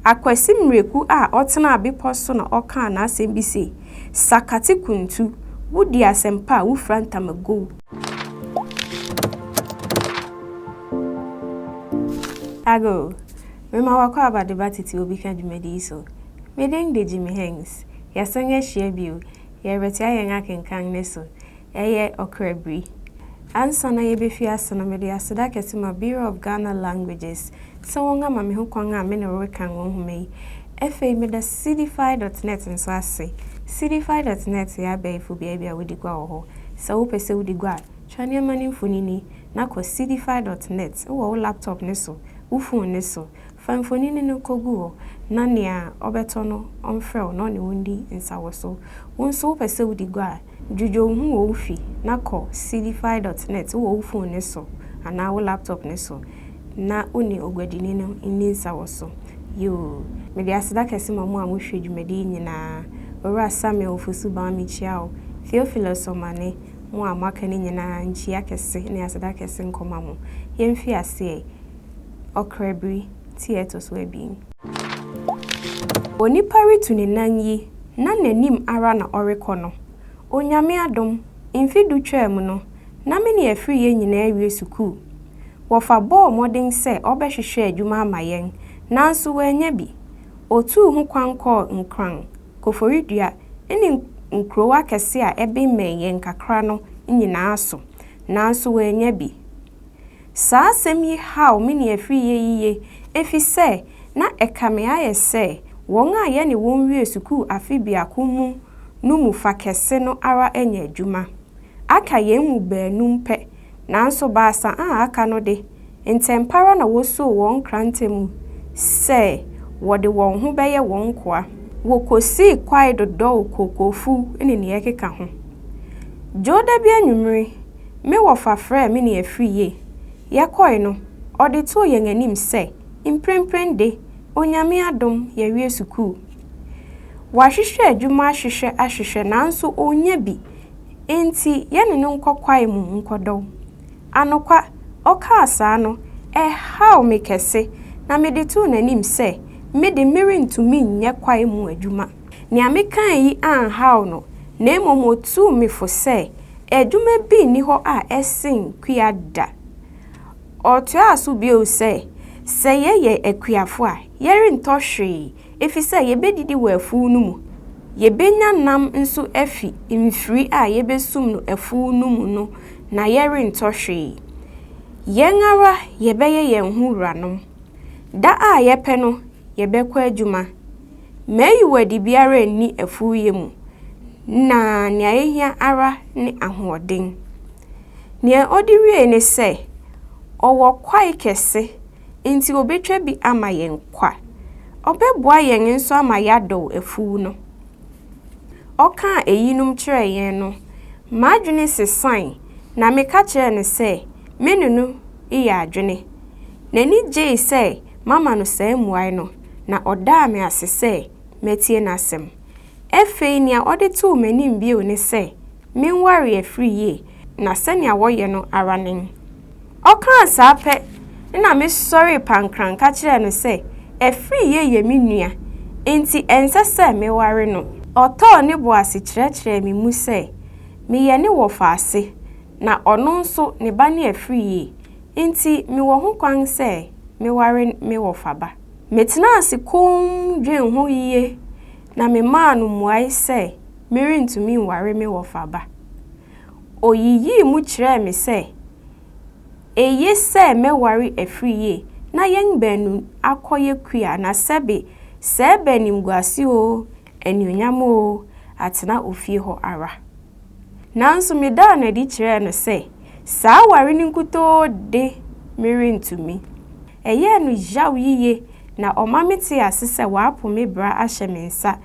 Akwasi Mmireku a ɔtenaa bepɔ so na ɔkaa n'asɛm bi se, Sakate kuntu, wodi asɛmpa a wofira ntamagow. Ago, mema w'akwaaba de ba tete obi ka dwumadi yi so. Me din de Jimmy Hanks. Yɛasan ahyia bio. Yɛrebɛtoa yɛn akenkan no so. Ɛyɛ ɔkra biri. Ansa na yɛbɛfi ase no, mede aseda kɛse ma Bureau of Ghana Languages sɛ wɔn ama me ho kwan a me ne rekan wɔn nhoma yi. Afei meda Seedify dot net nso ase. Seedify dot net yɛ abɛɛfo beae bi a wodi gua wɔ hɔ. Sɛ wopɛ sɛ wodi gua a, twa nneɛma no mfonini na kɔ Seedify dot net wɔ wo laptop no so, wo phone no so. Fa mfonini no kogu hɔ na nea ɔbɛtɔ no ɔmfrɛ wo na ɔne wo ndi nsawɔso. Wo nso wopɛ sɛ wodi gua a, Dwudwo wo ho wɔ wo fi na kɔ seedify dot net wɔ wo fon no so anaa wo laptop no so na wo ne oguadini no nni nsawɔso. Yoo, mede aseda kɛse ma mo a mohwɛ dwumadi yi nyinaa. Owura Samuel Ofosu Baa mekyia wo. Theophilus Omane, mo a moaka no nyinaa nkyia kɛse ne aseda kɛse nkɔma mo. Yɛmfi aseɛ. Ɔkrabiri, ti a ɛtɔ so abien. Onipa retu ne nan yi, na n'anim ara na ɔrekɔ no. Onyame adom, mfe du twaam no, na me ne Afriyie nyinaa awie sukuu. Wɔfa bɔɔ mmɔden sɛ ɔbɛhwehwɛ adwuma ama yɛn, nanso wannya bi. Otuu ho kwan kɔɔ Nkran, Koforidua ne nkurow akɛse a ɛbemmɛn yɛn kakra no nyinaa so, nanso wannya bi. Saa asɛm yi haw me ne Afriyie yiye efisɛ na ɛkame ayɛ sɛ wɔn a yɛne wɔn wiee sukuu afe biako mu no mu fa kɛse no ara anya adwuma. Aka yɛn mu baanum pɛ, nanso baasa a aka no de, ntɛmpa ara na wosoo wɔn nkrante mu sɛ wɔde wɔn ho bɛyɛ wɔn nkoa. Wokosii kwae dodɔw kookoofuw ne nea ɛkeka ho. Dwoda bi anwummere, Me wɔfa frɛɛ me ne Afriyie. Yɛkɔe no, ɔde too yɛn anim sɛ, mprempren de, Onyame adom, yɛawie sukuu. Wahwehwɛ adwuma ahwehwɛ ahwehwɛ nanso onnya bi, enti yɛne no nkɔ kwae mu nkɔdɔw. Anokwa, ɔkaa saa no, ɛhaw me kɛse, na mede too n'anim sɛ, me de merentumi nyɛ kwae mu adwuma. Nea mekae yi anhaw no, na mmom otuu me fo sɛ, Adwuma bi nni hɔ a ɛsen kua da. Ɔtoaa so bio sɛ, Sɛ yɛyɛ akuafo a, yɛrentɔ hwee, efisɛ yebedidi wɔ afuw no mu. Yebenya nam nso afi mfiri a yebesum no afuw no mu no na yɛrentɔ hwee. Yɛn ara yɛbɛyɛ yɛn ho wuranom. Da a yɛpɛ no, yɛbɛkɔ adwuma. M'ayiwade biara nni afuwyɛ mu, na nea ehia ara ne ahoɔden. Nea ɔde wiei ne sɛ, ɔwɔ kwae kɛse, enti obetwa bi ama yɛn kwa. Ɔbɛboa yɛn nso ama yɛadɔw afuw no. Ɔkaa eyinom kyerɛɛ yɛn no, m'adwene sesae na meka kyerɛɛ no sɛ me ne no yɛ adwene. N'ani gyei sɛ mama no saa mmuae no, na ɔdaa me ase sɛ matie n'asɛm. Afei nea ɔde too m'anim bio ne sɛ menware afiri yie, na sɛnea wɔyɛ no ara nen. Ɔkaa saa pɛ na mesɔree pankran ka kyerɛɛ no sɛ Afriyie yɛ me nua, enti ɛnsɛ sɛ meware no. Ɔtɔɔ ne bo ase kyerɛkyerɛɛ me mu sɛ meyɛ ne wɔfaase, na ɔno nso ne ba ne Afriyie, enti mewɔ ho kwan sɛ meware me wɔfa ba. Metenaa ase komm dwen ho yiye na memaa no mmuae sɛ merentumi nware me wɔfa ba. Oyiyii mu kyerɛɛ me sɛ eye sɛ mɛware Afriyie na yɛn baanu akɔyɛ kua na sɛbe sɛ ɛba animguase oo, anuonyam oo, atena ofie hɔ ara. Nanso medaa no adi kyerɛɛ no sɛ saa aware no nkutoo de merentumi. Ɛyɛɛ no yaw yiye na ɔma metee ase sɛ wapo me bra ahyɛ me nsa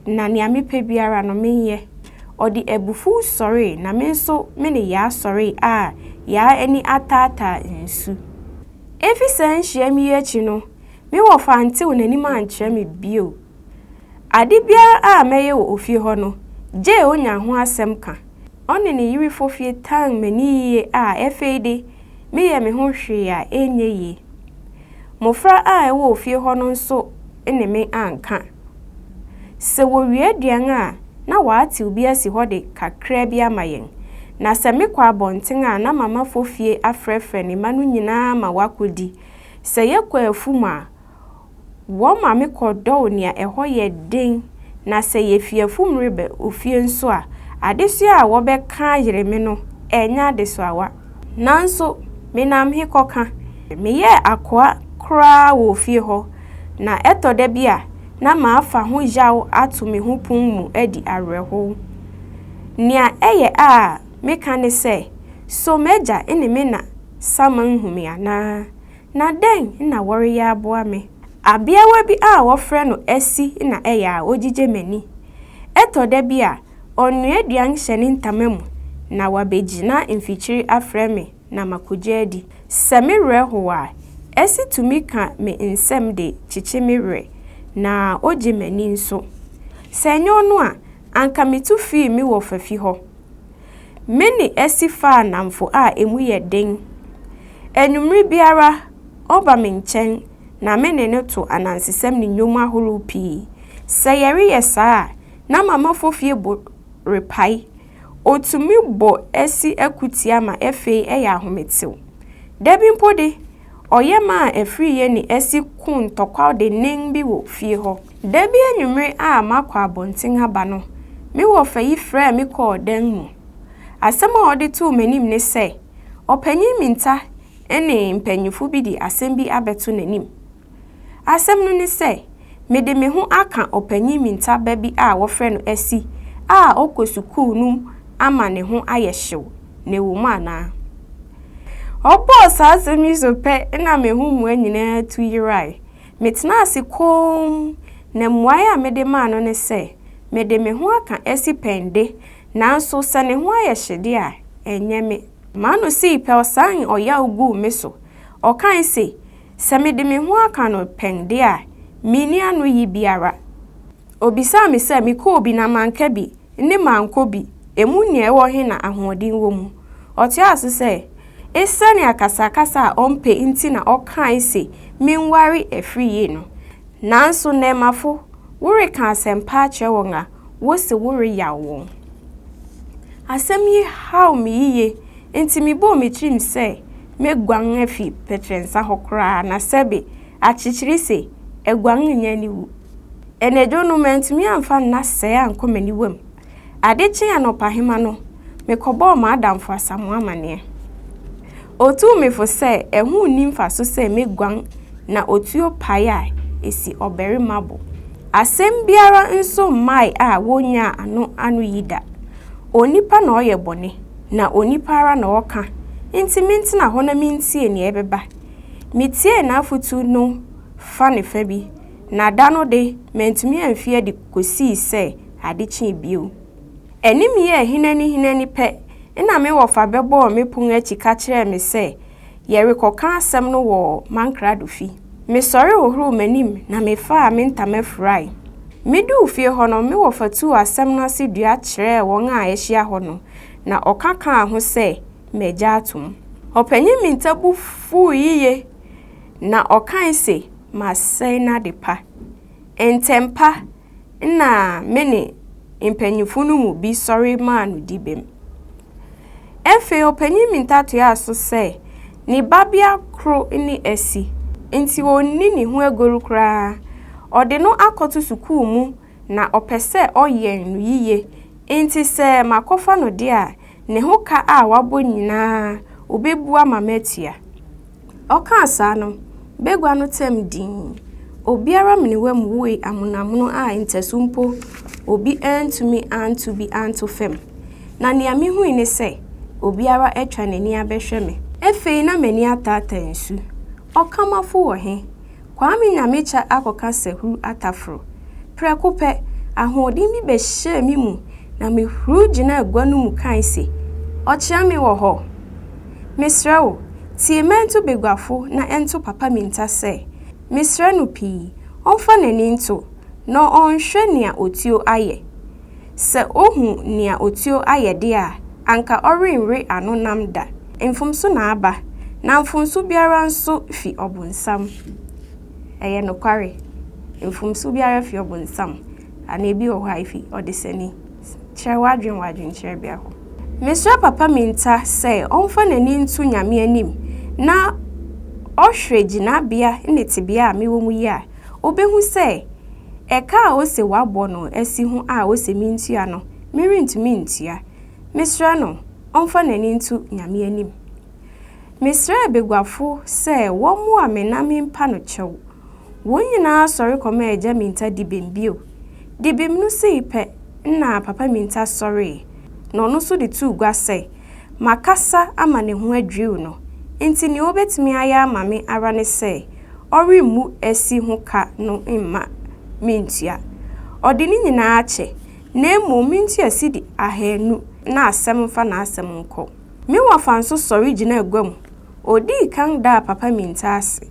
na nea mepɛ biara no menyɛ. Ɔde abufuw sɔree na me nso me ne Yaa sɔree a Yaa ani ataataa nsu. Efi saa nhyiam yi akyi no, me wɔfa antew n'anim ankyerɛ me bio. Ade biara a mɛyɛ wɔ ofie hɔ no, gye onya ho asɛm ka. Ɔne ne yere Fofie tan m'ani yiye a afei de meyɛ me ho hwee a ɛnyɛ yie. Mmofra a ɛwɔ ofie hɔ no nso ne me anka. Sɛ wɔwie aduan a, na wɔatew bi asi hɔ de kakraa bi ama yɛn. Na sɛ mekɔ abɔnten a na Mama Fofie afrɛfrɛ ne mma no nyinaa ma wɔakɔdi. Sɛ yɛkɔ afum a, wɔma me kɔdɔw nea ɛhɔ yɛ den na sɛ yefi afum reba ofie nso a, adesoa a wɔbɛka ayere me no, ɛnyɛ adesoawa. Nanso, menam he kɔka? Meyɛɛ akoa koraa wɔ ofie hɔ, na ɛtɔ da bi a, na mafa ho yaw ato me ho pon mu adi awerɛhow. Nea ɛyɛ a meka ne sɛ, 'So m'agya ne me na saman hu me anaa? Na dɛn na wɔreyɛ aboa me? Abeawa bi a wɔfrɛ no Asi na ɛyɛ a ogyigye m'ani. Ɛtɔ da bi a, ɔnoa aduan hyɛ ne ntama mu na wabegyina mfikyiri afrɛ me na makogye adi. Sɛ me werɛ how a, Asi tumi ka me nsɛm de kyekye me werɛ, na ogye m'ani nso. Sɛ ɛnyɛ ɔno a, anka mitu fii me wɔfa fi hɔ. Me ne Asi faa nnamfo a emu yɛ den. Anwummere biara, ɔba me nkyɛn na me ne no to anansesɛm ne nnwom ahorow pii. Sɛ yɛreyɛ saa a, na Mama Fofie bo repae. Otumi bɔ Asi akutia ma afei ɛyɛ ahometew. Da bi mpo de, ɔyɛ maa Afriyie ne Asi koo ntɔkwaw dennen bi wɔ fie hɔ. Da bi anwummere a makɔ abɔnten aba no, me wɔfa yi frɛɛ me kɔɔ dan mu. Asɛm a ɔde too m'anim ne sɛ, Ɔpanyin Mintah ne mpanyimfo bi de asɛm bi abɛto n'anim. Asɛm no ne sɛ, mede me ho aka Ɔpanyin Mintah ba bi a wɔfrɛ no Asi a ɔkɔ sukuu no ama ne ho ayɛ hyew, na ɛwɔ mu anaa? Ɔbɔɔ saa asɛm yi so pɛ na me ho mmoa nyinaa tu yerae. Metenaa ase komm, na mmuae a mede maa no ne sɛ, mede me ho aka Asi pɛn de, nanso sɛ ne ho ayɛ hye de a, ɛnyɛ me. M'ano sii pɛ ɔsan ɔyaw guu me so. Ɔkae se, Sɛ mede me ho aka no pɛn de a, minni anoyi biara. Obisaa me sɛ mekɔɔ bi na manka bi ne mankɔ bi, emu nea ɛwɔ he na ahoɔden wɔ mu? Ɔtoaa so sɛ, Esiane akasakasa a ɔmpɛ nti na ɔkae se menware Afriyie no. Nanso nnɛɛmafo, woreka asɛmpa akyerɛ wɔn a, wose woreyaw wɔn. Asɛm yi haw me yiye, enti mebɔɔ me tirim sɛ meguan afi Pɛtrɛnsa hɔ koraa na sɛbe akyekyere se aguan nyɛ aniwu. Anadwo no mantumi amfa nna sɛɛ ankɔ m'aniwam. Ade kyee anɔpahema no, mekɔbɔɔ m'adamfo Asamoah amanneɛ. Otuu me fo sɛ ɛho nni mfaso sɛ meguan na otuo pae a esi ɔbarima bo. Asɛm biara nso mmae a wonnyaa ano anoyi da. Onipa na ɔyɛ bɔne, na onipa ara na ɔka, enti mentena hɔ na mintie nea ɛbɛba. Mitiee n'afotu no fa ne fa bi, na da no de, mantumi amfi adi kosii sɛ ade kyee bio. Anim yɛɛ hinanihinani pɛ na me wɔfa bɛbɔɔ me pon akyi ka kyerɛɛ me sɛ yɛrekɔka asɛm no wɔ Mankrado fi. Mesɔre hohoroo m'anim na mefaa me ntama furae. Miduu fie hɔ no, me wɔfa tuu asɛm no ase dua kyerɛɛ wɔn a ahyia hɔ no, na ɔka kaa ho sɛ magya atom. Ɔpanyin Minta bo fuw yiye na ɔkae se masɛe n'adepa. Ntɛmpa na me ne mpanyimfo no mu bi sɔre maa no dibem. Afei Ɔpanyin Minta toaa so sɛ ne babea koro ne Asi, enti onni ne ho agoru koraa. Ɔde no akɔto sukuu mu na ɔpɛ sɛ ɔyɛn no yiye, enti sɛ makɔfa no de a, ne ho ka a wabɔ nyinaa obebu ama matua. Ɔkaa saa no, bagua no tɛm dinn. Obiara menewam wui amonoamono a ntasu mpo obi antumi anto bi anto fam. Na nea mihui ne sɛ, obiara atwa n'ani abɛhwɛ me. Afei na m'ani ataataa nsu. Ɔkamafo wɔ he? Kwame Nyamekyɛ akɔka Sahuru Ataforo. Prɛko pɛ, ahoɔden bi bɛhyɛɛ me mu na mihuruw gyinaa gua no mu kae se, Ɔkyea me wɔ hɔ! Mesrɛ wo, tie mɛnto baguafo na ɛnto Papa Minta sɛ, mesrɛ no pii, ɔmfa n'ani nto, na ɔnhwɛ nea otuo ayɛ. Sɛ ohu nea otuo ayɛ de a, anka ɔrenwe ano nam da. Mfomso na aba, na mfomso biara nso fi Ɔbonsam. Ɛyɛ nokware. Mfomso biara fi ɔbonsam, anaa ebi wɔ hɔ a efi ɔdesani? Kyerɛ w'adwene wɔ adwenkyerɛbea hɔ. Mesrɛ Papa Mintah sɛ ɔmfa n'ani nto Nyame anim na ɔhwɛ gyinabea ne tebea a mewɔ mu yi a, obehu sɛ ɛka a ose wabɔ no asi ho a ose mintua no, merentumi ntua. Mesrɛ no, ɔmfa n'ani nto Nyame anim. Mesrɛɛ baguafo sɛ wɔmmoa me na mempa no kyɛw. Wɔn nyinaa sɔre kɔmaa Agya Minta dibem bio. Dibem no sii pɛ na Papa Minta sɔree, na ɔno nso de too gua sɛ, Makasa ama ne ho adwiriw no, enti nea obetumi ayɛ ama me ara ne sɛ ɔremmu asi ho ka no mma mintua. Ɔde ne nyinaa akyɛ, na mmom mintua sidi ahaanu na asɛm mfa n'asɛm nkɔ. Me wɔfa nso sɔre gyinaa gua mu. Odii kan daa Papa Mintah ase.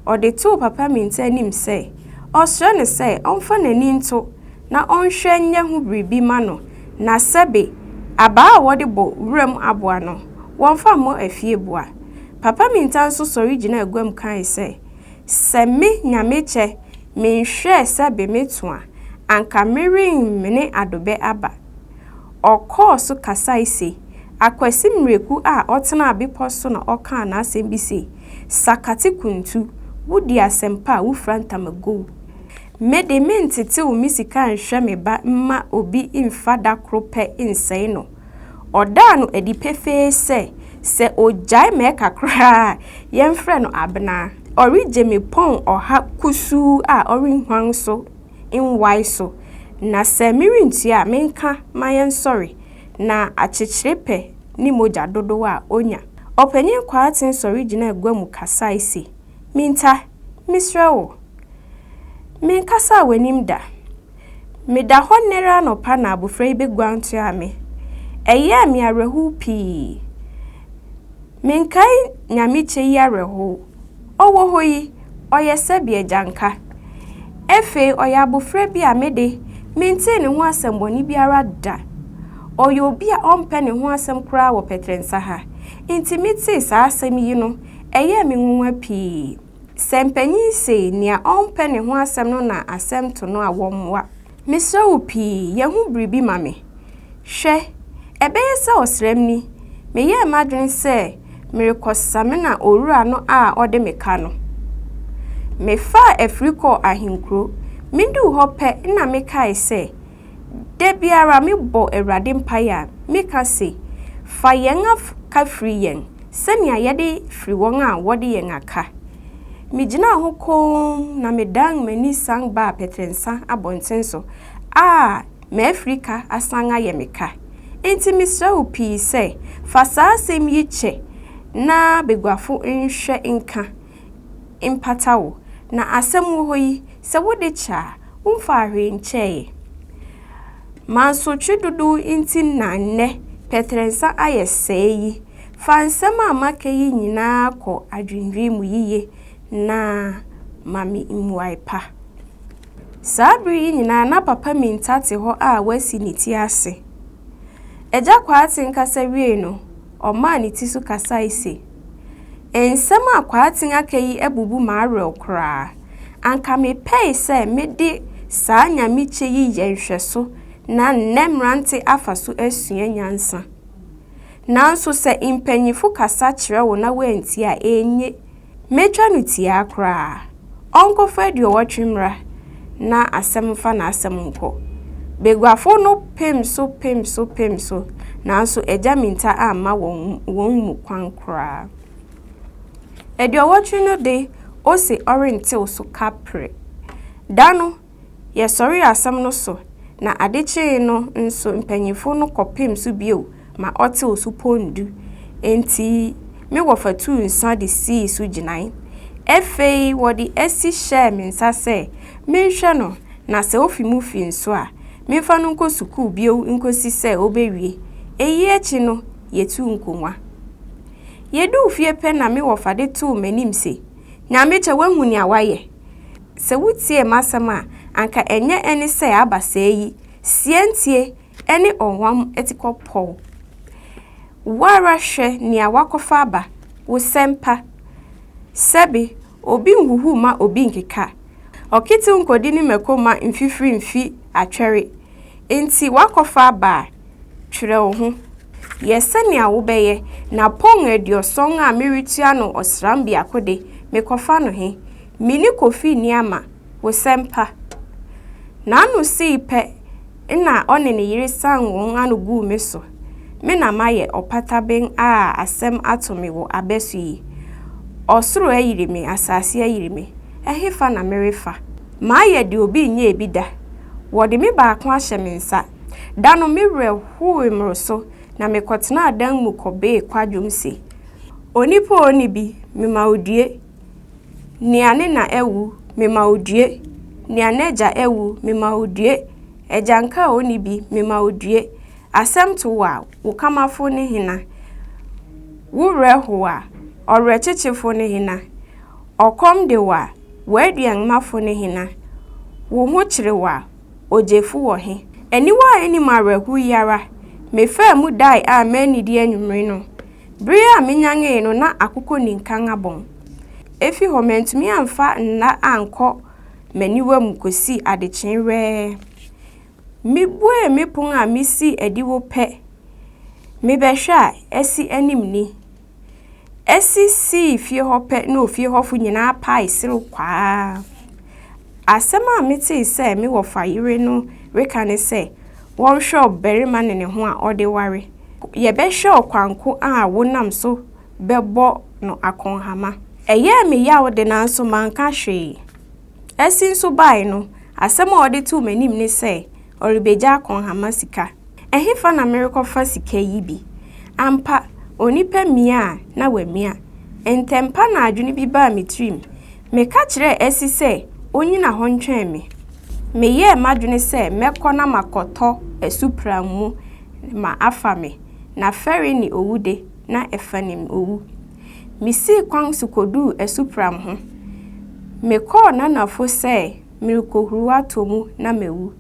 Ɔde too Papa Mintah anim sɛ ɔsrɛ no sɛ ɔmfa n'ani nto na ɔnhwɛ nyɛ ho biribi ma no na sɛbe abaa a wɔde bɔ wuram aboa no, wɔmfa mmɔ afieboa. Papa Mintah nso sɔre gyinaa guam kae sɛ, Sɛ me Nyamekyɛ menhwɛɛ sɛbe meto a, anka meremmene adobɛ aba. Ɔkɔɔ so kasae se, Akwasi Mmireku a ɔtenaa bepɔ so na ɔkaa n'asɛm bi se, Sakate kuntu, wudi asɛm pa a wufura ntamagow. Me de mentetew me sika nhwɛ me ba mma obi mfa da koro pɛ nsɛe no. Ɔdaa no adi pefee sɛ, sɛ ogyae mɛka koraa a, yɛmfrɛ no Abena. Ɔregye me pɔn ɔha kusuu a ɔrenhuan so nwae so, na sɛ merentua a, menka ma yɛnsɔre, na akyekyere pɛ ne mogya dodow a onya. Ɔpanyin Kwarteng sɔre gyinaa gua mu kasae se, Minta, mesrɛ wo, menkasaa w'anim da. Meda hɔ nnɛra anɔpa na abofra yi beguan toaa me. Ɛyɛɛ me awerɛhow pii. Menkae Nyamekyɛ yi awerɛhow. Ɔwɔ hɔ yi, ɔyɛ sɛbe agyanka. Afei ɔyɛ abofra bi a me de, mentee ne ho asɛmmɔne biara da. Ɔyɛ obi a ɔmpɛ ne ho asɛm koraa wɔ Pɛtrɛnsa ha. Enti metee saa asɛm yi no, ɛyɛɛ me nwonwa pii. Sɛ mpanyin se nea ɔmpɛ ne ho asɛm no na asɛm to no a wɔmmoa. Mesrɛ wo pii, yɛ ho biribi ma me. Hwɛ, ɛbɛyɛ sɛ ɔsram ni, meyɛɛ m'adwene sɛ merekɔsamena owura no a ɔde me ka no. Mefaa afiri kɔɔ ahenkuro. Meduu hɔ pɛ na mekae sɛ, Da biara mebɔ Awurade mpaeɛ a, meka se, 'Fa yɛn aka firi yɛn, sɛnea yɛde firi wɔn a wɔde yɛn aka. Megyinaa hɔ komm na medan m'ani san baa Pɛtrɛnsa abɔnten so a m'afiri ka asan ayɛ me ka. Enti mesrɛ wo pii sɛ, fa saa asɛm yi kyɛ na baguafo nhwɛ nka mpata wo. Na asɛm wɔ hɔ yi, sɛ wode kyɛ a, womfaa hwee nkyɛeɛ. Mansotwe dodow nti na nnɛ Pɛtrɛnsa ayɛ sɛɛ yi. Fa nsɛm a maka yi nyinaa kɔ adwennwen mu yiye na ma me mmuae pa. Saa bere yi nyinaa na Papa Mintah te hɔ a wasi ne ti ase. Agya Kwarteng kasa wiei no, ɔmaa ne ti so kasae se, Nsɛm a Kwarteng aka yi abubu m'awerɛw koraa. Anka mepɛe sɛ mede saa nyamekyɛ yi yɛ nhwɛso na nnɛ mmerante afa so asua nyansa. Nanso sɛ mpanyimfo kasa kyerɛ wo na woantie a, enye. Metwa no tiaa koraa. Ɔnkɔfa aduɔwɔtwe mmra na asɛm mfa n'asɛm nkɔ. Baguafo no pem so pem so pem so, nanso Agya Minta amma wɔn wɔn mu kwan koraa. Aduɔwɔtwe no de, ose ɔrentew so kaprɛ. Da no, Yɛsɔree asɛm no so, na ade kyee no nso mpanyimfo no kɔpem so bio ma ɔtew so pon du. Enti me wɔfa tuu nsa de sii so gyinae. Afei wɔde asi hyɛɛ me nsa sɛ menhwɛ no na sɛ ofi mu fi nso a, memfa no nkɔ sukuu bio nkosi sɛ obewie. Eyi akyi no, yetuu nkongua. Yeduu fie pɛ na me wɔfa de too m'anim se, Nyamekyɛ, woahu nea woayɛ? Sɛ wotiee m'asɛm a, anka ɛnyɛ ɛne sɛ aba sɛɛ yi, siantie ne ɔhwam atikɔpɔw. Wo ara hwɛ nea woakɔfa aba, wo sɛmpa. Sɛbe, obi nhuhu mma obi nkeka. Ɔketew nkodi ne mako mma mfifiri mfi atwɛre. Enti woakɔfa aba a, twerɛ wo ho. Yɛ sɛnea wobɛyɛ na pɔn aduɔsɔn a meretua no ɔsram biako de, mekɔfa no he? Minni Kofi nni ama, wo sɛmpa. N'ano sii pɛ na ɔne ne yere san wɔn ano guu me so. Me na mayɛ ɔpataben a asɛm ato me wɔ abɛ so yi. Ɔsoro ayiri me, asase ayiri me. Ɛhefa na merefa? Mayɛ deɛ obi nyɛɛ bi da. Wɔde me baako ahyɛ me nsa. Da no me werɛ howee mmoroso na mekɔtenaa dan mu kɔbee kwadwom se, Onipa a onni bi, mema wo due. Nea ne na awu, mema wo due. Nea n'agya awu, mema wo due. Agyanka a onni bi, mema wo due. Asɛm to wo a, wo kamafo ne hena? Wo werɛ how a, ɔwerɛkyekyefo ne hena? Ɔkɔm de wo a, w'aduanmafo ne hena? Wo ho kyere wo a, ogyefo wɔ he? Aniwa a ennim awerɛhow yi ara, mefaa mu dae a mannidi anwummere no. Bere a minyanee no na akokɔ nikan abɔn. Efi hɔ mantumi amfa nna ankɔ m'aniwa mu kosii adekyee wɛɛ. Mibuee me pon a misii adiwo pɛ, mebɛhwɛ a, asi anim ni. Asi sii fie hɔ pɛ na ofie hɔfo nyinaa pae serew kwaa. Asɛm a metee sɛ me wɔfa yere no reka ne sɛ, wɔnhwɛ ɔbarima ne ne ho a ɔde ware. Yɛbɛhwɛ ɔkwan ko a wonam so bɛbɔ no akɔnhama. Ɛyɛɛ me yaw de nanso manka hwee. Asi nso bae no, asɛm a ɔde too m'anim ne sɛ ɔrebegya akɔnhama sika. Ɛhefa na merekɔfa sika yi bi? Ampa, onipa mia a, na wamia. Ntɛmpa na adwene bi baa me tirim. Meka kyerɛɛ Asi sɛ onnyina hɔ ntwɛn me. Meyɛɛ m'adwene sɛ mɛkɔ na makɔtɔ asupram mu ma afa me, na fɛre ne owu de, na ɛfa nim owu. Misii kwan so koduu asupram ho. Mekɔɔ n'anafo sɛ merekohuruw atɔ mu na mawu.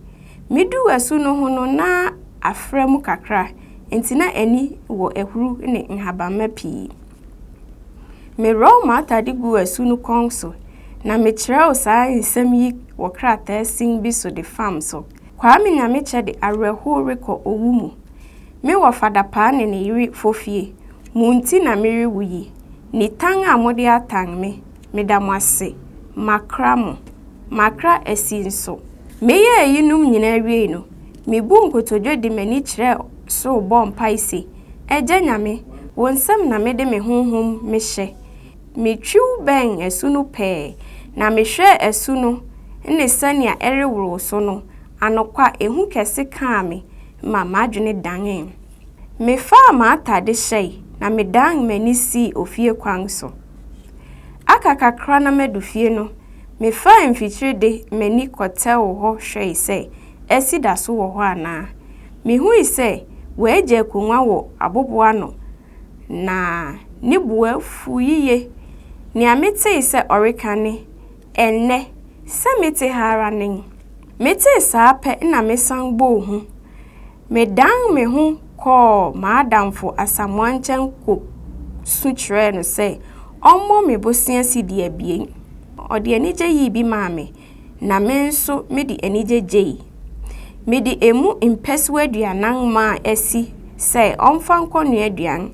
Miduu asu no ho no na afra mu kakra, enti na ani wɔ ahuru ne nhabamma pii. Meworɔw m'atade guu asu no kɔn so, na mekyerɛw saa nsɛm yi wɔ krataa sin bi so de fam so, Kwame Nyamekyɛ de awerɛhow rekɔ owu mu. Me wɔfa Dapaa ne ne yere Fofie, mo nti na merewu yi. Nitan a mode atan me, meda mo ase. Makra mo. Makra asi nso. Meyɛɛ eyinom nyinaa wiei no, mibuu nkotodwe de m'ani kyerɛɛ soro bɔɔ mpae se, Agya Nyame, wo nsam na mede me honhom mehyɛ. Mitwiw bɛn asu no pɛɛ, na mehwɛɛ asu no ne sɛnea ɛreworow so no, anokwa ehu kɛse kaa me ma m'adwene danee. Mefaa m'atade hyɛe na medan m'ani sii ofie kwan so. Aka kakra na madu fie no, mefaa mfikyiri de m'ani kɔtɛw hɔ hwɛe sɛ asi da so wɔ hɔ anaa. Mihui sɛ wɔagya akongua wɔ abobow ano na ne bo afuw yiye. Nea metee sɛ ɔreka ne, Ɛnnɛ, sɛ mete ha ara nen. Metee saa pɛ na mesan bɔɔ hu. Medan me ho kɔɔ m'adamfo Asamoah nkyɛn kosu kyerɛɛ no sɛ ɔmmɔ me bosea sidi abien. Ɔde anigye yii bi maa me, na me nso mede anigye gyei. Mede emu mpɛsewa aduanan maa Asi sɛ ɔmfa nkɔnoa aduan.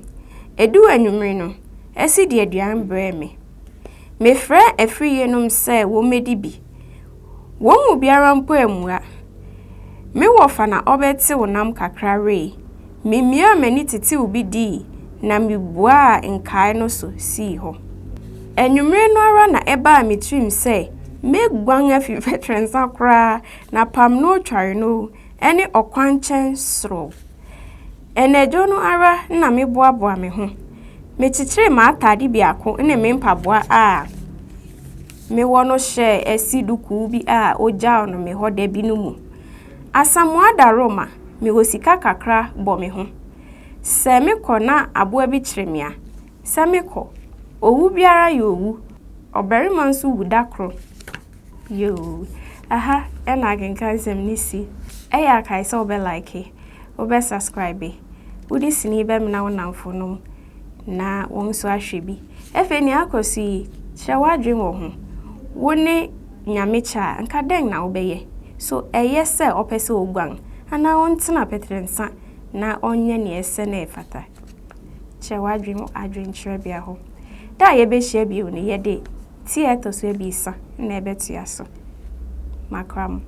Eduu anwummere no, Asi de aduan brɛɛ me. Mefrɛɛ afiriyenom sɛ wommedi bi. Wɔn mu biara mpo ammua. Me wɔfa na ɔbɛtew nam kakra wee. Mimiaa m'ani tetew bi dii na mibuaa nkae no so sii hɔ. Anwummere no ara na ɛbaa me tirim sɛ meguan afi Veteransa koraa na pam no otware no ne ɔkwankyɛn soro. Anadwo no ara na meboaboa me ho. Mekyekyeree m'atade biako ne me mpaboa a mewɔ no hyɛɛ asi dukuu bi a ogyaw no me hɔ da bi no mu. Asamoah Daroma, mewɔ sika kakra bɔ me ho. Sɛ mekɔ na aboa bi kyere me a, sɛ mekɔ. Owu biara yɛ owu. Ɔbarima nso wu da koro. Yoo, aha na akenkan nsɛm no si. Ɛyɛ a kae sɛ wobɛ like, wobɛ subscribe, wode sini bɛmena wo nnamfonom na wɔn nso ahwɛ bi. Afei nea akɔ so yi, kyerɛ w'adwene wɔ ho. Wo ne. Nyame kyɛ a, anka dɛn na wobɛyɛ? So ɛyɛ sɛ ɔpɛ sɛ oguan, anaa ɔntena pɛtrɛnsa na ɔnyɛ nea ɛsɛ na ɛfata? Kyerɛ w'adwene wɔ adwenkyerɛbea hɔ. Da a yɛbɛhyia bio no, yɛde ti a ɛtɔ so abiɛsa na ɛbɛtoa so. Makra mo.